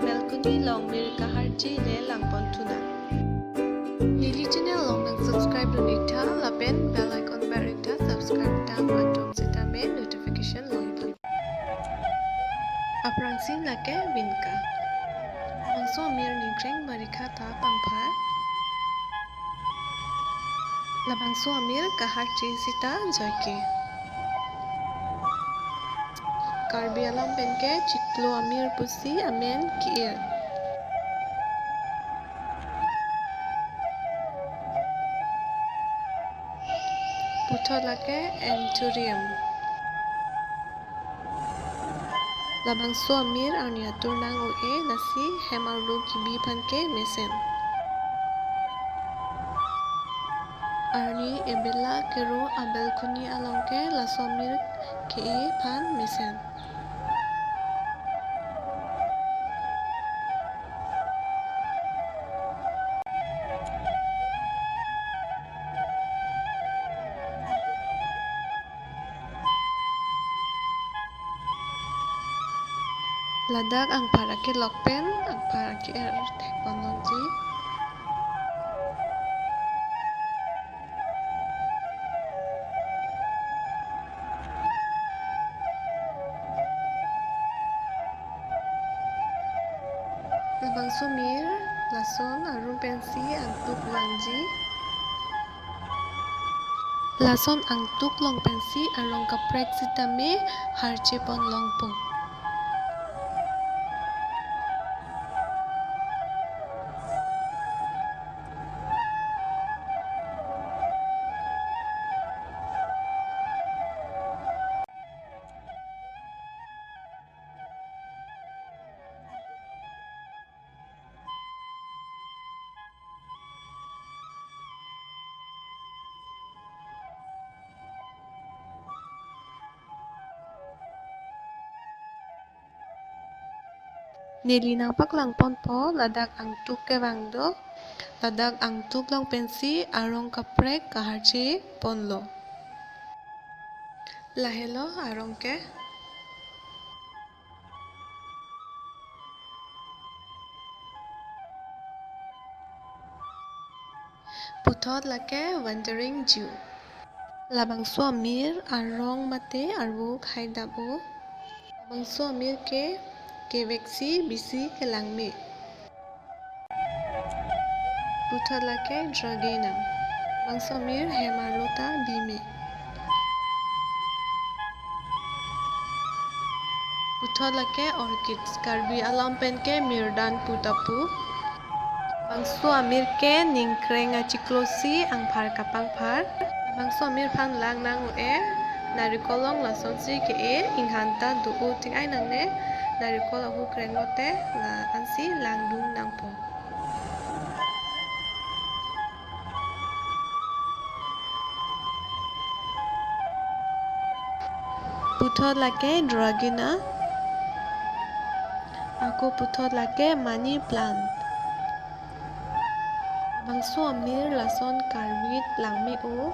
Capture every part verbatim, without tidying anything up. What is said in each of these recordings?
Balcony along mir kaharchi ne langpon thunang. Neli channel along nang subscribe dun iktha lapen bell icon bar iktha, subscribe dam atum sitame notification long iphan. Aphrangsi lake vinka. Labangso amir ningkreng marikha ta pangphar. Labangso amir kaharchi sita joike. Karbi alam penke chiklo amir pusi amen ke-ir. Puthot lake anthurium. Labangso amir arni atur nang-o-e, lasi hem arlo kebi aphan ke mesen. Arni ebela kero a-balcony along ke laso amir ke-e aphan mesen. Ladak angphar akelok pen angphar ake-er thekpon longji. Labangso amir lason arum pensi angtuk vangji. Lason angtuk long pensi arong kaprek sitame harchipon longpo. Neli nangpaklangponpo, ladak angtuk kevang do, ladak angtuk long pensi arong kaprek kaharchiponlo. Lahelo arong ke. Puthot lake Wandering Jew. Labangso amir arong mate arvo khaidap-o. Labangso amir ke keveksi bisi kelangme. Puthot lake Dragena. Labangso amir hem arlo ta bime. Puthot lake orchids, Karbi alam penke mirdan pu ta pu. Labangso amir ke ningkreng achiklo si angphar kapangphar. Labangso amir aphan lang nang-o-e, narikol along lasonsi ke-e, inghan ta do-o tik ai nangne, narikol ahu kreng lote la ansi langdun nangpo. Puthot lake Dragena. Ako puthot lake money plant. Labangso amir lason karvit langme-o,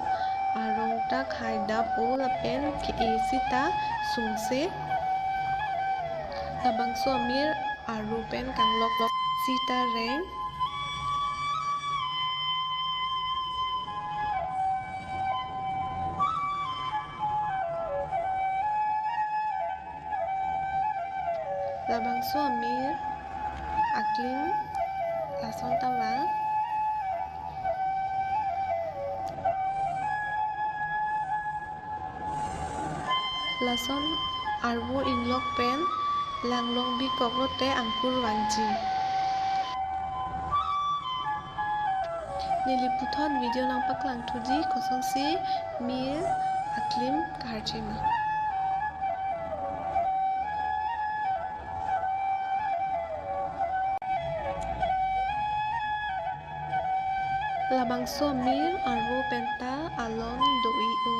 arong ta khaidap-o lapen ke-e sita sungse. Labangso amir arvo pen kanglok lok sita reng. Labangso amir aklim lason ta vang. Lason arvo inglok pen langlong bikok lote angkur vangji. Neli puthot video nangpaklang thuji kosonsi mir aklim kaharchi ma. Labangso amir arvo penta alon do-i-o.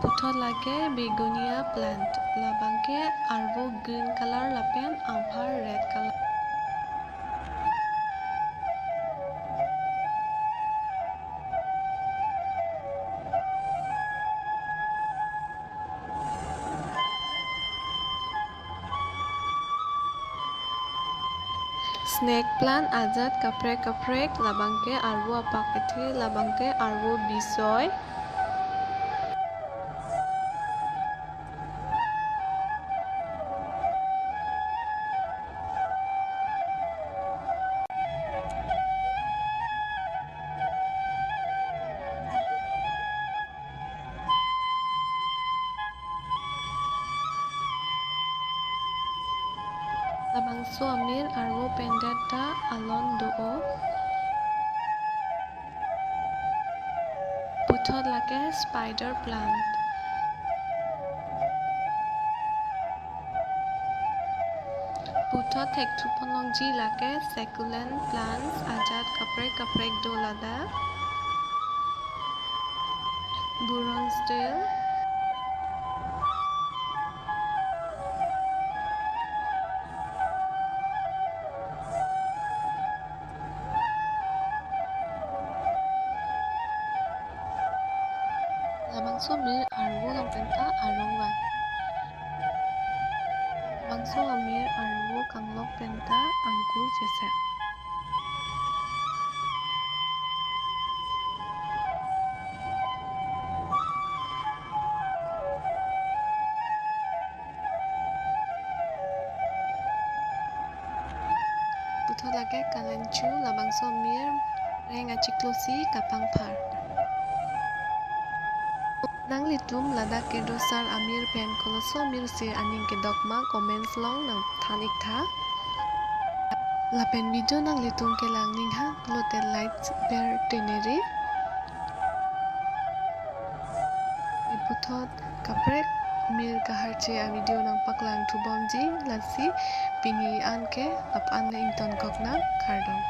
Puthot lake begonia plant, labangke arvo green color lapen anphar red color. Snake plant ajat kaprek kaprek, labang ke arvo apak kethe, labang ke arvo bisoi. Labangso amir arvo pen det ta alon do-o. Puthot lake spider plant. Puthot thekthu ponlongji lake succulent plants ajat kaprek kaprek do ladak. Buron stil. Labangso amir arvo along pen ta arong van. Labangso amir arvo kanglok pen ta angkur chesep. Puthot lake kalanchu, labangso amir reng achiklo si kapangphar. Nanglitum ladak kedo asar amir pen koloso amir si aning kedok ma comments along nangthan ik tha. Lapen video nanglitum kelang ninghang lote like ber teneri. Puthot kaprek amir kaharche avideo nangpaklang thubomji, lasi pini an ke lapu-an le ingtonkok nang, kardom.